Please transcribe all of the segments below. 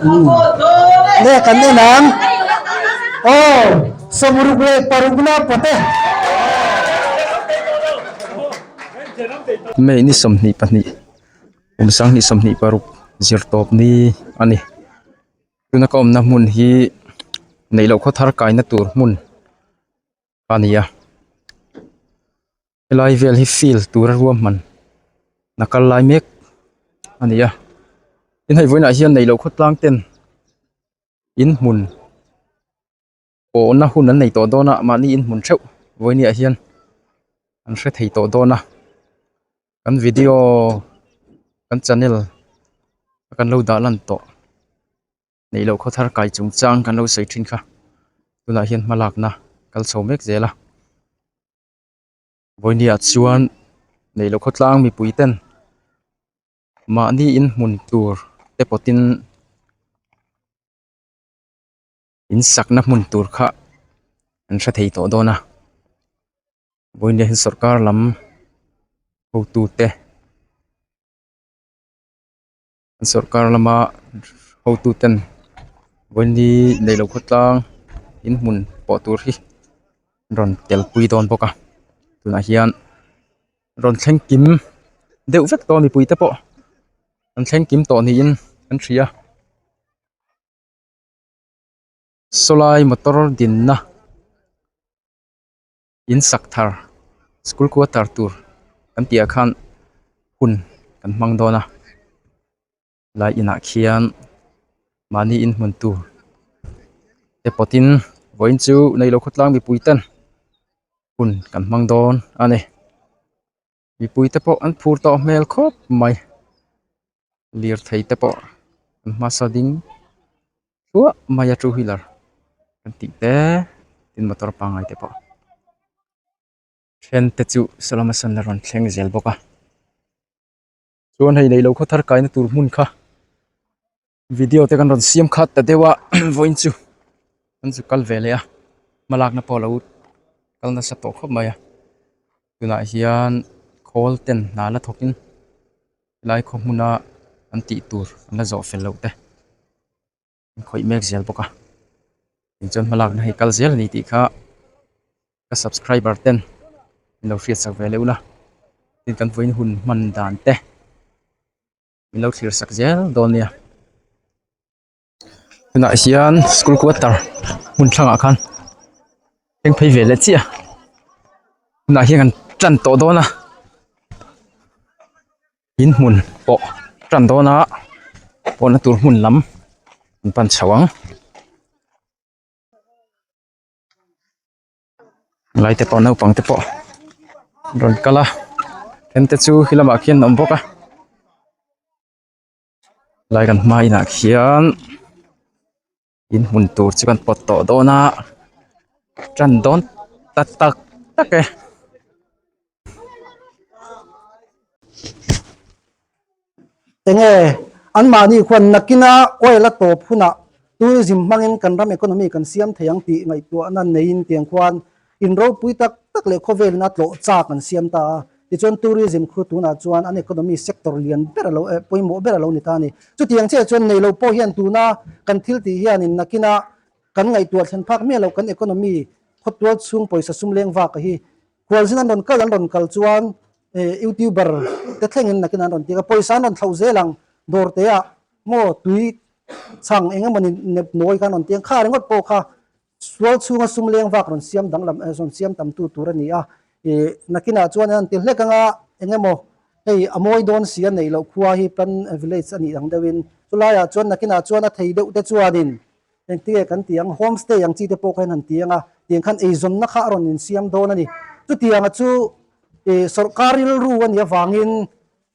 Nge kan en ang? Aw, sawmruk leh parukna pawt e. May ni 22 kum 2026 zir tawp ni a ni. Tuna ka awmna hmun hi neih loh khaw thar kaina tur hmun a ni a. Helai vel hi field tura ruahman a kal lai mek a ni a tin hei vawiinah hian neih loh khawtlang ten in hmun pawhna hun an nei tawh dawn a mahni in hmun theuh vawiiniah hian an hre thei tawh dawn a kan video kan channel a kan lo dah lan tawh. Neih loh khaw thar kai chung chang kan lo sawi thin kha tunah hian hma lakna kal chho mek zel a vawinia chuan neih loh khawtlang mipui ten mahni in hmun tur te pawtin in sakna hmun tur kha an hre thei tawh dawn a vawinia hian sawrkar lam hotute. Sorkar lama hotu ten vawini neih loh khawtlang in hmun pawh tur hi rawn tel pui dawn bawk a tunah hian rawn thleng kim deuh vek tawh a mipui te pawh an thleng kim tawh niin an hria sawlai motor dinna. In sak thar school quarter tur kan tih ah khan hun kan hmang dawn a lai inah khian mahni in hmun tur te pawtin vawiin chu neilo khawtlang mipui ten hun kan hmang dawn a ni mipui te pawh an phur tawh hmel khawp mai lirthei te pawh an hmasa ding thluah mai a two wheeler kan tih te tin motor pangngai te pawh then te chu saw lama sawn a rawn thleng zel bawk a chuan hei neilo khaw thar kaina tur hmun kha video te kan rawn siam khat ta deuh a vawiin chu an zu kal ve leh a hmalakna pawh a lo kal nasa tawh khawp mai a tunah hian khawl ten hna la thawk in helai khaw hmuna an tih tur an la zawh fel loh te an khawih mek zel bawk a tichuan hmalakna hei kal zel a ni tih kha ka subscriber ten min lo hriat sak ve leh ula tin kan vawiin hun hman dan te min lo thlir sak zel dawn nia tunah hian school quarter hmun thlangah khan thleng phei ve leh chiah tunah hian kan tan tawh dawn a in hmun pawh tan dawn a pawhna tur hmun lam an pan chho ang. Lai te pawh naupang te pawh an rawn kal a then te chu khi lamah khian an awm bawk a lai kan hma inah khian in hmun tur chu kan pawt tawh dawn a tan dawn ta tak tak e. Enge anmahni khuan nakina oil a tawp hunah tourism hmangin kan ram economy kan siam thei ang tih ngaihtuahna neiin tiang khuan in ropui tak tak leh khawvelin a tlawh chak an siam ta a. Tichuan tourism khu tunah chuan an economy sector lian ber a lo eh pawimawh ber a lo ni ta a ni. Chutiang chiah chuan neilo pawh hian tuna kan thil tih hianin nakina kan ngaihtuah thlen phak miah loh kan economy khawtual chhung pawisa sum leng vak a hi Khualzin an rawn kal an rawn kal chuan youtuber te thlengin nakin an rawn ti a, pawisa an rawn thlauh zel ang dawr te ah maw tui chhang eng emawni nep nawi kha an rawn ti ang, kha ringawt pawh kha sual chhunga sum leng vak rawn siam danglam rawn siam tam tu tur a ni a, ih nakinah chuan an ti hlek anga eng emaw hei a mawi dawn si a neih loh khua hi plan village a nih ang deuhin chulaiah chuan nakinah chuan a thei deuh te chuanin Engtinge kan ti ang, home stay ang chi te pawh khan han ti ang a, tiang khan eizawnna kha a rawn insiam dawn a ni. Chutianga chu ih sawrkar rilru a nih avangin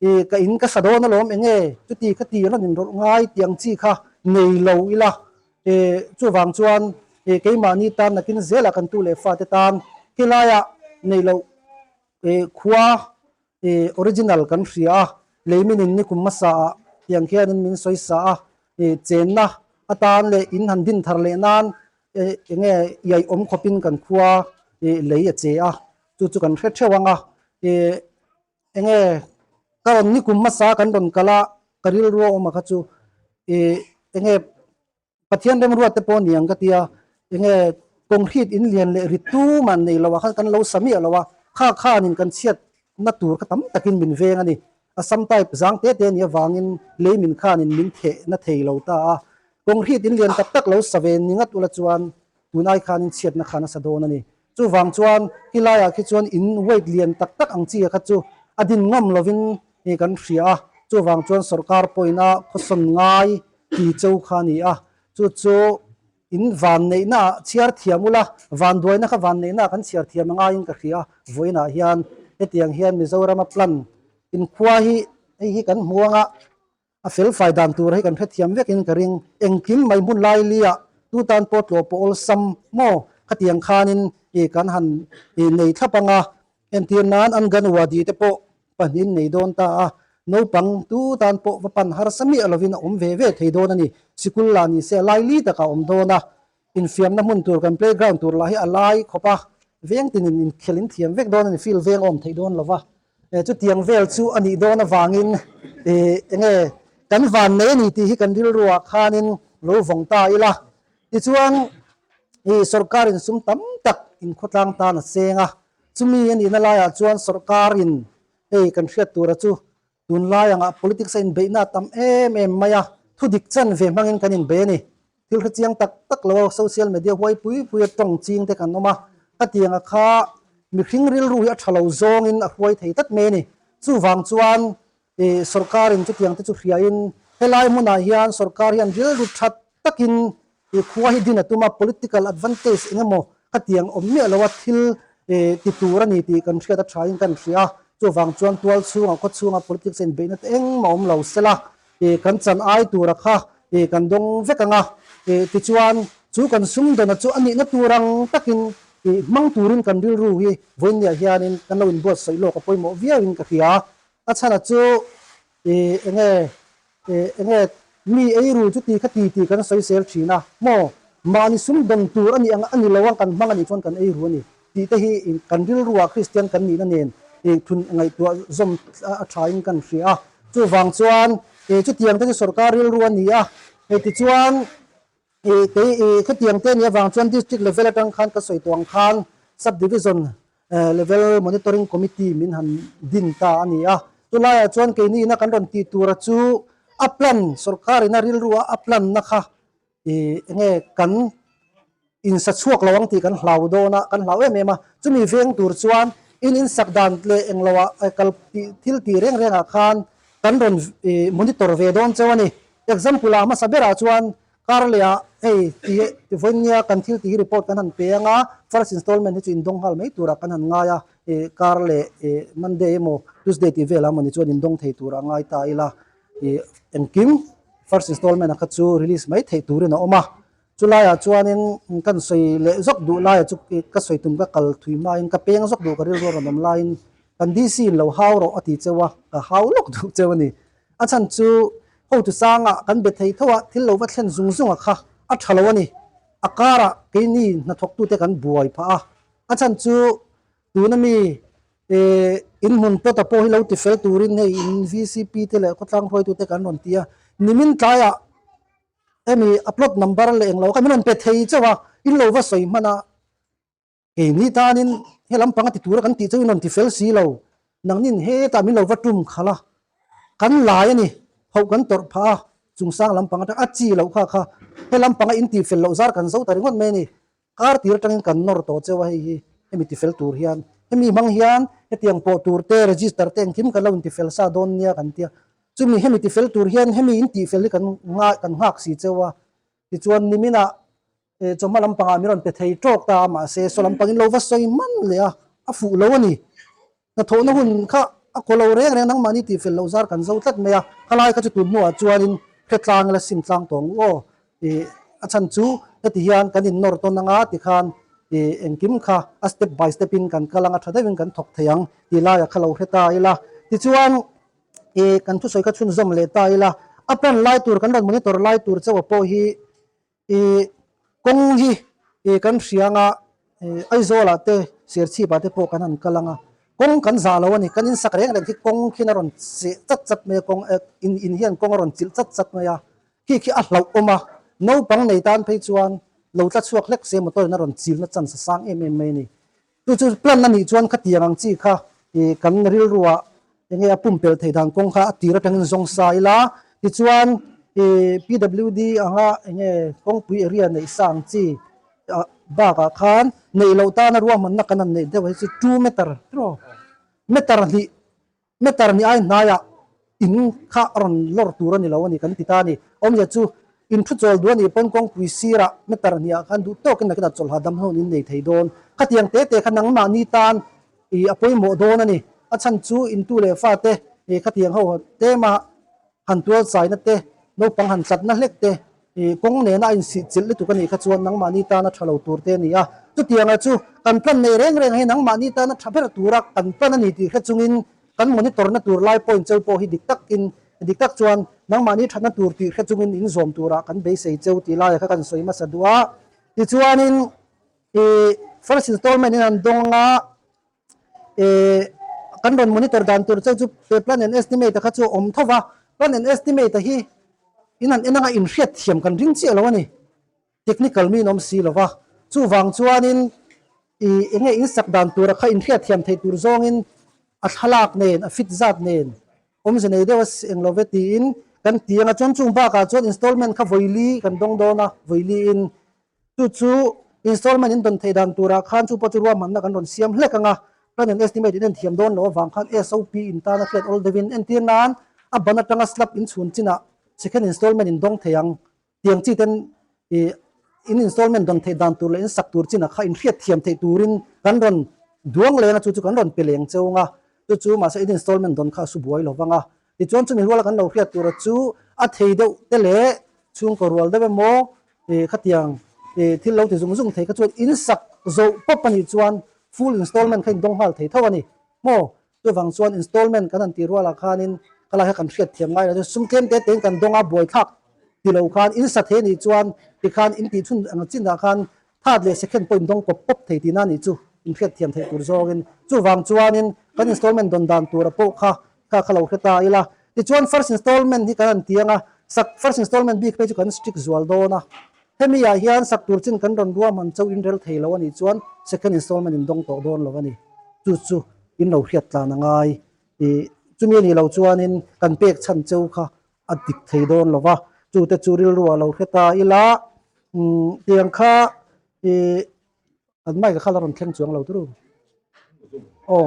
ih ka in ka sa dawn alawm enge chuti kha ti rawn inrawlh ngai tih ang chi kha nei lo ila ih chuvang chuan ih keimahni tan nakin zelah kan tu leh fate tan khilaiah nei loh ih khua Ih original kan hria a, leimin in nikum hmasa ah tiang khianin min sawi sa a, ih chenna atan leh in han din thar leh nan ih enge iai awm khawpin kan khua ih lei a che a, chu chu kan hre theuh ang a, ih enge ka rawn nikum hmasa kan rawn kal a, ka rilru a awm a kha chu ih enge. Pathian remruat te pawh niang ka tia, enge concrete in lian leh rit tumah nei lo ah khan kan lo sa miah lo a, kha khanin kan chhiat na tur kha tam takin min veng a ni. Assam type zang te te nih avangin lei min khanin min theh na thei lo ta a, concrete in lian tak tak lo sa ve ni ngat ula chuan tunai khanin chhiatna khan a sa dawn a ni. Chuvang chuan helaiah khi chuan in weight lian tak tak ang chi kha chu a din ngam lovin kan hria a, chuvang chuan sorkar pawhin a khawsawn ngai ti cheu kha a ni a, chu chu in vanneihna ah chhiar thiam ula, vanduaina kha vanneihna ah kan chhiar thiam a ngaiin ka hria a, vawiinah hian hetiang hian Mizorama plan inkhua hi hei hi kan hmu anga, A felfai dan tur hi kan hrethiam vekin ka ring. Engkim mai hmun lai liah tu tan pawh tlawh pawh awlsam maw? Khatiang khanin i kan han i nei thlap ang a, entir nan Anganwadi te pawh pahnihin nei dawn ta a, naupang tu tan pawh va pan harsa miah lovin a awm ve ve thei dawn a ni. Sikul lah ni se a lai li takah a awm dawn a, infiamna hmun tur kan playground tur lah hi a lai khawp a, veng tinin inkhelh in thiam vek dawn a ni, field veng a awm theih dawn lo va, chutiang vel chu a nih dawn avangin ih enge kan van nei a ni tih hi kan rilruah khanin lo vawng ta ila, tichuan ih sawrkarin sum tam tak inkhawtlang tan a cheng a, chumi a nihna laiah chuan sawrkarin hei kan hriat tura chu Tunlai angah politics a inbeihna a tam em em mai a, thudik chan ve hmangin kan inbei a ni. Thil hrechiang tak tak lo a social media huai pui pui a tawng ching te kan awm a, khatianga kha mihring rilru hi a tha lo zawngin a hruai thei tlat mai a ni. Chuvang chuan ih sorkarin chutiang te chu hriain helai hmunah hian sorkar hian rilru that takin ih khua hi din a tum a, political advantage eng emaw khatiang awm miah lo a thil ih ti tur a ni tih kan hriat a thain kan hria a, chuvang chuan tual chhungah khaw chhunga politics a inbeihna te engmah awm lo sela ih kan chan ai tura kha ih kan dawng vek ang a, ih tichuan chu kan sumdawna chu a nihna tur ang takin ih hmang turin kan rilru hi vawiinniah hianin kan lo inbuatsaih lawk a pawimawh viauin ka hria. A chhana chu ih enge ih enge mi ei ru chu ti kha ti tih kan sawi sel thin a maw mahni sum dawn tur a nih ang a ni lo ang kan hmang a nih chuan kan ei ru a ni tih te hi kan rilruah Kristian kan nihna nen ih thun ngaihtuah zawm a tha in kan hria a chuvang chuan ih chutiang te chu sorkar rilru a ni a hei tichuan Ih kei ih khatiang te nih avang chuan district level atang khan ka sawi tawh ang khan sub division level monitoring committee min han din ta a ni a. Chulaiah chuan keini ina kan rawn tih tura chu a plan sorkar ina rilru a a plan na kha ih enge kan insa chhuak lo ang tih kan hlau dawn a, kan hlau em em a. Chumi veng tur chuan in insak dan leh engloah kal tih thil tih reng rengah khan kan rawn ih monitor ve dawn cheu a ni. Example ah hmasa berah chuan kar leh ah hei ti vawinia kan thil tih hi report kan han pe anga first installment hi chu indawng nghal mai turah kan han ngai a, ih kar leh ih Monday emaw Tuesday tih velah emawni chuan indawng thei turah a ngai ta ila ih engkim first installment ah kha chu release mai theih turin a awm a. Chulaiah chuanin kan sawi leh zawk duh laiah chu ka sawi tum ka kal thui hmain ka peng zawk duh ka rilru a rawn awm laiin kan DC in lo hau rawh a ti cheu a, ka hau lawk duh cheu a ni. A chhan chu hotu sangah kan be thei tho a, thil lo va thlen zung zung a kha a tha lo a ni. A karah keini hnathawktute kan buai phah a, a chhan chu tuna mi inhmun plot a pawh hi lo ti fel turin hei in VCP te leh khawtlang hruaitute kan rawn ti a, nimin tlaiah hemi a plot number leh englo kha min rawn pe thei chauh a, in lo va sawi hman a, keini tanin he lampang a ti tura kan tih chu in rawn ti fel si lo, nangnin hetah min lo va tum khalh a, kan lai a ni, hauh kan tawrh phah a, chungsang lampang atang a chi loh kha kha he lampanga in tih fel loh zar kan zo ta ringawt mai a ni, kar tir atangin kan nawr tawh chauh a hei hi hemi ti fel tur hian, hemi hmang hian hetiang pawh tur te register te engkim kan lo inti fel sa dawn nia kan tia. Chumi hemi tifel tur hian hemi in tihfel hi kan ngai kan nghak si cheu a, tichuan niminah eh chawhma lampangah min rawn pe thei tawk ta a, mahse saw lampangin lo va sawi man leh a, a fuh lo a ni. Hnathawhna hun kha a kaw lo reng reng nangmahni tihfel loh zar kan zo tlat mai a, khalai kha chu tun hnuah chuanin hre tlang ila sim tlang tawh ang u aw. Ih a chhan chu heti hian kan innawr tawn anga tikhan ih engkim kha a step by step in kan kal anga tha deuhin kan thawk thei ang tih laiah kha lo hre ta ila. Tichuan. Ih kan thusawi kha chhunzawm leh ta ila, a plan lai tur kan rawn monitor lai tur chauh pawh hi ih kawng hi ih kan hria anga ih Aizawlah te Serchhipah te pawh kan han kal anga kawng kan zah lo a ni, kan insak reng reng khi kawng khian a rawn cheh chat chat mai a kawng in in hian kawng a rawn chilh chat chat mai a, khi khi a hlauh awm a. Naupang nei tan phei chuan lo tla chhuak hlek se motor in a rawn chilna chance a sang em em mai a ni. Chu chu plan a nih chuan khatiang ang chi kha ih kan rilruah enge a pumpelh theih dan kawng kha a tir atangin zawng sa ila tichuan ih PWD anga enge kawngpui area neih sa ang chi ah bakah khan neih loh tana ruahmanna kan han neih deuh hi chu two meter tiraw meter hnih Meter ni ai hnaiah in kha a rawn lawr tur a ni lo a ni kan ti ta a ni. Awmzia chu in thu chawl duh a nih pawn kawngpui sirah meter hniah khan duh tawkin nakinah chawlhah dam hlawhin in nei thei dawn. Khatiang te te kha nangmahni tan ih a pawimawh dawn a ni. A chhan chu intu leh fate ih khatiang ho tlema han tual chaina te, naupang han tlatna hlek te, ih kawng nena a insih chilh lutuk a nih kha chuan nangmahni tana tha lo tur te a ni a. Chutianga chu kan plan nei reng reng hi nangmahni tana tha ber tura kan plan a ni tih hre chungin kan monitor na tur lai point cheu pawh hi dik takin dik tak chuan nangmahni thatna tur tih hre chungin in zawm turah kan beisei cheu tih laia kha kan sawi hmasa duh a. Tichuanin ih first installment in an dawng a. Eh, kan rawn monitor dan tur cheu chu pe plan and estimate a kha chu a awm tho va, plan and estimate a hi in han en anga inhriat thiam kan ring chiah lo a ni, technical mi in awm si lo va, chuvang chuanin ih eng nge in sak dan tura kha inhriat thiam theih tur zawngin a thlalak nen a fit zat nen awmze nei deuh a eng lo ve tiin kan ti anga chuan chung bakah chuan installment kha vawili kan dawng dawn a, vawili in Chu chu installment in dawn theih dan turah khan chu pawh chu ruahmanna kan rawn siam hlek ang a, plan and estimate in en thiam dawn loh avang khan SOP in tana hriat awl deuhin entir nan a ban atanga slab in chhun chinah second installment in dawng thei ang tiang chi ten ih in installment dawn theih dan tur leh in sak tur chinah kha in hriat thiam theih turin kan rawn duang leng a chu chu kan rawn pe leng cheu ang a, chu chu mahse in installment dawn kha a su buai lo vang a, tichuan chumi ruala kan lo hriat tura chu a thei deuh te leh chhungkaw rual deuh emaw Ih khatiang ih thil lo ti zung zung thei kha chuan in sak zawh pawp a nih chuan full installment kha in dawng nghal thei tho a ni maw? Chuvang chuan installment kan han tih rualah khanin ka lai kha kan hriat thiam ngai lo chu sum tlem te tein kan dawng a buaithlak ti lo khan in sa thei a nih chuan tikhan in tih chhun ang chinah khan third leh second pawh in dawng pawp pawp thei tihna a nih chu in hriat thiam theih tur zawngin chuvang chuanin kan installment dawn dan tura pawh kha Kha kha lo hre ta ila. Tichuan first installment hi kan han ti ang a, sak first installment bik phei chu kan strict zual dawn a. Hemi ah hian sak tur chin kan rawn ruahman chauh in rel thei lo a nih chuan second installment in dawng tawh dawn lo a ni. Chu chu in lo hriat tlan a ngai. Ih chumi a nih loh chuanin kan pek chhan cheu kha a dik thei dawn lo va, chu te chu rilru ah lo hre ta ila. Umm tiang kha ih Kan mic a kha la rawn thleng chuang lo turu. Aw.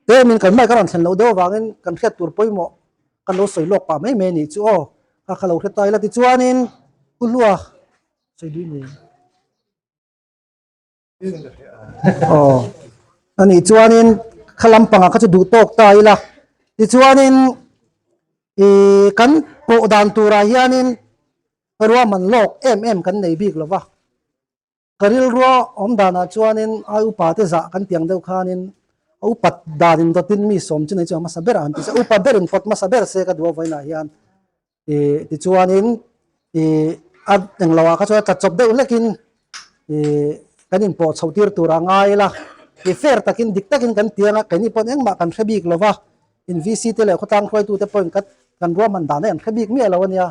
Temin kan mic a rawn thlen loh deuh avangin kan hriat tur pawimawh kan lo sawi lawk pah mai mai a nih chu aw. Kha kha lo hre ta ila tichuanin Pu Hlua sawi dui nei. Aw. A nih chuanin kha lampangah kha chu duh tawk ta ila tichuanin ih kan pawh dan turah hianin ruahman lawk em em kan nei bik lo va. Ka rilrua awm danah chuanin ai upa te zah kan tiang deuh khanin a upat danin dawtin mi sawm chu nei chu a hmasa ber a han ti se, upa berin kawt hmasa ber se ka duh a vawiinah hian ih tichuanin ih a englo ah kha chuan a tla chawp deuh hlekin ih kan inpawh chhoh tir tur a ngai ila ih fair takin dik takin kan tiang a keini pawhin engmah kan hre bik lo va in VC te leh khawtlang hruaitute pawhin ka kan ruahman dan hi an hre bik miah lo a nia.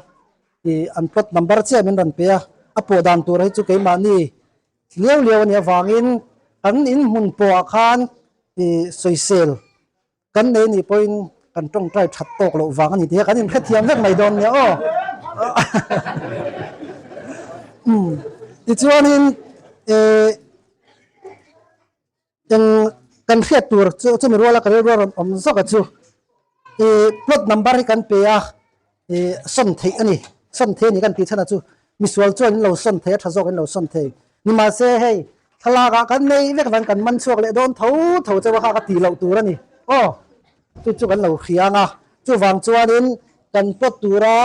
Ih an plot number chiah min rawn pe a, a pawh dan tur hi chu keimahni liau liau a nih avangin kan in hmun pawhah khan ih sawisel kan nei anih pawhin kan tawngtai that tawk loh vang a ni tih hi kan inhrethiam vek mai dawn nia aw. Umm tichuanin ih Eng kan hriat tur chu chumi ruala ka rilru a rawn awm zawk a chu ih plot number hi kan pe a ih sawn theih a ni sawn thei a ni kan tih chhan a chu misual chuan in lo sawn thei a tha zawk in lo sawn thei nimahse hei thlalak ah kan nei vek avang kan man chhuak leh dawn tho tho chauh a kha ka tih loh tur a ni aw chu chu kan lo hria ang a chuvang chuanin kan plot tura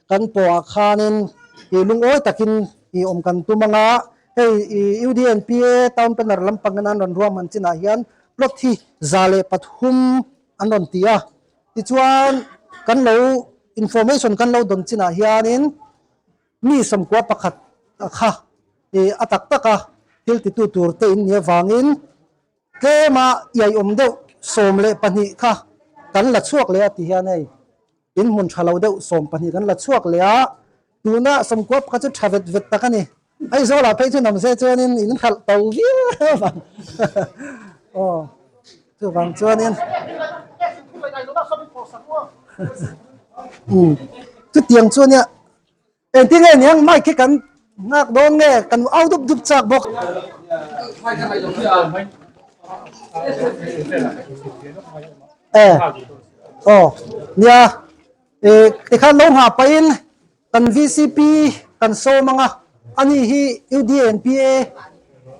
kan pawh ah khanin ih lungawi takin ih awm kan tum ang a. Hei i UDNPA Town Planner lampang in an rawn ruahman chinah hian plot hi 103 an rawn ti a, tichuan kan lo information kan lo dawn chinah hianin mi 11 kha i a tak taka thil titu tur te in nih avangin tlema iaiawm deuh 12 kha kan la chhuak leh a ti hian hei in hmun tha lo deuh 12 kan la chhuak leh a. Tuna sawmkua pakhat chu tha vet vet tak a ni. Aizawlah phei chu nawm se chuanin in hralh to viau ang. Aw chuvang chuanin umm chutiang chu ania engtin nge niang mic hi kan nghak dawn nge kan au dup dup chak bawk. E aw nia e tikhan lo nghah pahin kan VCP kan sawm anga ani hi UDNPA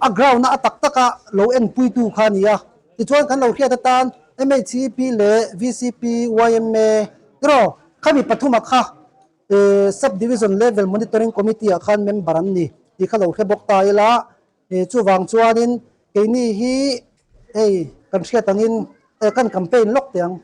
a ground a a tak taka lo enpuitu kha a ni a tichuan kan lo hriat atan MHEP leh VCP YMA tiraw khami pathuma kha e sub division level monitoring committee ah khan member an ni tih kha lo hre bawk ta ila e chuvang chuanin keini hi hei kan hriat angin e kan campaign lawk teh ang.